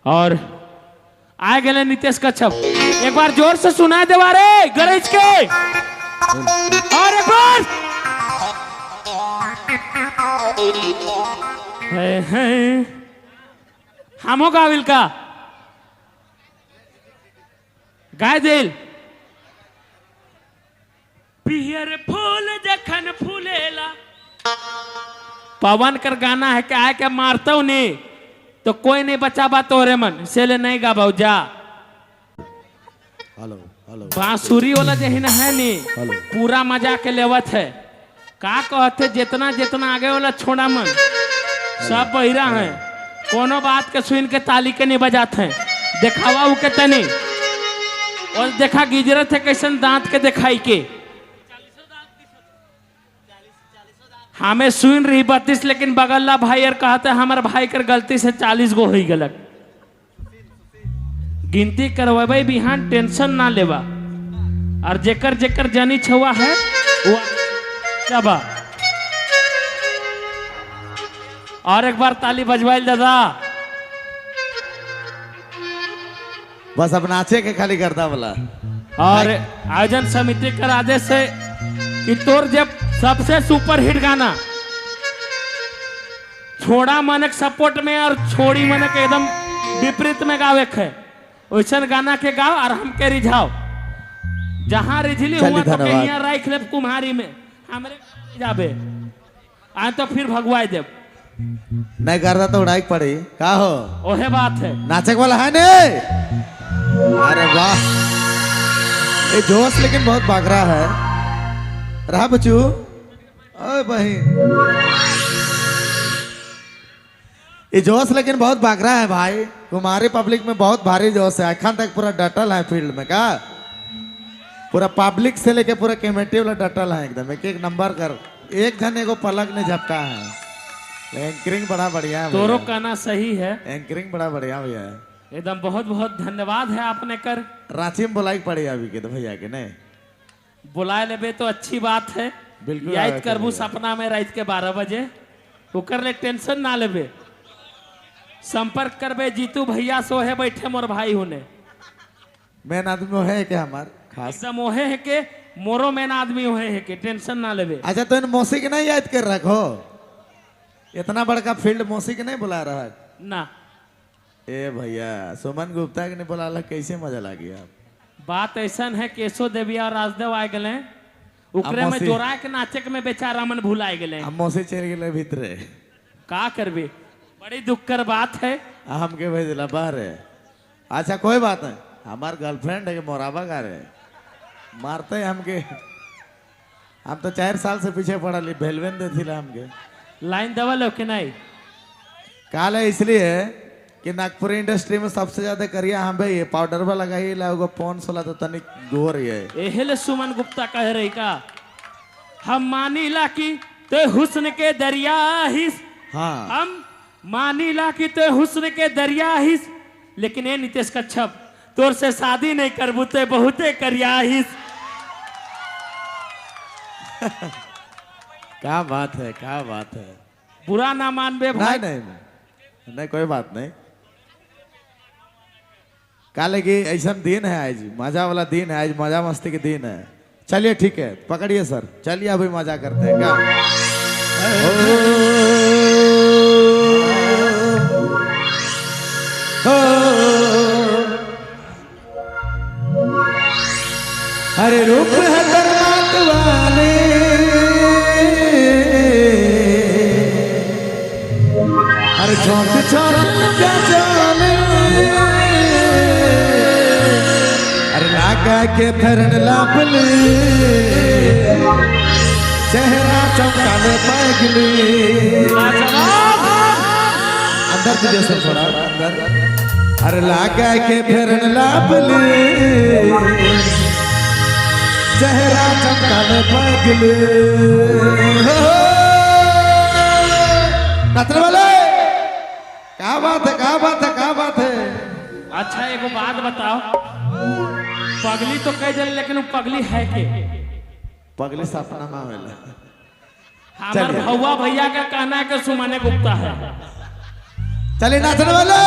और आए गए नितेश कच्छप, एक बार जोर से सुना देवा रे गरज के, और एक बार है हमो गाविल का गाय दिल। पियर फूल जखन फूलेला, पवन कर गाना है कि आए के मारता हूं नहीं तो कोई नहीं बचा बा तोरे मन से ले नहीं गा जा। हेलो हेलो बांसुरी वाला जहिन है नी हेलो। पूरा मजा के लेवत है। का कहते जितना जितना आगे वाला छोड़ा मन सब बहिरा है, कोनो बात के सुन के ताली के नहीं बजाते हैं, देखावा उ के तनी और देखा गिजरत है कैसन दांत के दिखाई के। हमें सुन रही 32, लेकिन बगल्ला भाई और कहते हमारे भाई कर गलती से 40 गो हो गलक। गिनती करवेबे बिहान, टेंशन ना लेवा। और जेकर जेकर जनी छुआ है वो जाबा। और एक बार ताली बजवाइल दादा। बस अब नाचे के खाली करता वाला। और आयोजन समिति का आदेश है कि तोर जब सबसे सुपर हिट गाना छोड़ा मनक सपोर्ट में और छोड़ी मनक एकदम विपरीत में गावे है, वैसन गाना के गाओ और हमके रिझाओ। जहां रिझली हुआ तो धन्यवाद। कहीं राख लेब कुम्हारी में हमरे जाबे आए तो फिर भगवाई देव। नहीं करता तो उड़ाई पड़ी का हो। ओहे बात है। नाचक वाला है नहीं। अरे वाह, ये जोश लेकिन बहुत बागरा है। रहा बच्चू ओए बहन, ये जोश लेकिन बहुत बागरा है भाई। कुमारी पब्लिक में बहुत भारी जोश है। अखन तक पूरा डटल है फील्ड में का, पूरा पब्लिक से लेके पूरा कमेटी वाला डटल है एकदम। एक एक नंबर कर, एक जन एगो पलक ने झपका है। एंकरिंग बड़ा बढ़िया है तोरो भैया। कहना सही है, एंकरिंग बड़ा बढ़िया भैया है। एकदम बहुत बहुत धन्यवाद है आपने कर। रांची में बुलाई पड़ी अभी के तो भैया के नहीं बुलाए लेबे तो अच्छी बात है। बिल्कुल याद आवे करबू करेगा। सपना में रात के 12 बजे, ओकर ले टेंशन ना लेबे। संपर्क करबे जीतू भैया सो है बैठे मोर भाई होने। मेन आदमी है के हमार खास एकदम ओहे है के मोरो मेन आदमी ओहे है के, टेंशन ना लेबे। अच्छा तो इन मौसी के नहीं याद कर रखो, इतना बड़का फील्ड मौसी के नहीं बुला रहा है ना ए भैया। सुमन गुप्ता के नहीं बुला रहा, कैसे मजा लगी आप। बात ऐसा है केशो देवी और राजदेव आए गए उकरे में मौसी। जोरा के नाचे के में बेचारा मन भुलाए गए। हम मौसी चल गए भीतरे, का करबे, बड़ी दुख कर बात है। हमके भेजला बाहर है। अच्छा कोई बात नहीं, हमार गर्लफ्रेंड है के मोराबा का रहे मारते हैं हमके। हम तो 4 साल से पीछे पड़ल, भेलवेन दे थी हमके। लाइन दवल हो कि नहीं काल है इसलिए कि नागपुर इंडस्ट्री में सबसे ज्यादा करिया हम भाई पाउडर वाला लगाई ला एगो पौन सोला तो तनिक गोर है। एहले सुमन गुप्ता कह रही का हम मानीला की ते हुस्न के दरिया हिस। हाँ हम मानीला की ते हुस्न के दरिया हिस, लेकिन ए नितेश कच्छप तोर से शादी नहीं करबू ते बहुते करिया हिस। क्या बात है, क्या बात है। बुरा ना मानबे भाई। नहीं नहीं नहीं कोई बात नहीं। काले की ऐसा दिन है आज, मजा वाला दिन है आज, मजा मस्ती के दिन है। चलिए ठीक है, पकड़िए सर, चलिए अभी मजा करते हैं क्या। अरे रूप है दरमात वाले, अरे छोट छोट क्या चाले, अरे लागा के थरन लापले, चेहरा चमकाले पगले। अंदर तुझे सर थोड़ा अंदर। अरे लागा के फेरन लापले, चेहरा चमकाले पगले। नाचने वाले क्या बात है, क्या बात है, क्या बात है। अच्छा एगो बात बताओ, पगली तो कह दे लेकिन वो पगली है के? पगली सपना में आवेला। हमार भौवा भैया का कहना है कि सुमने गुप्ता है। चलिए नाचने वाले।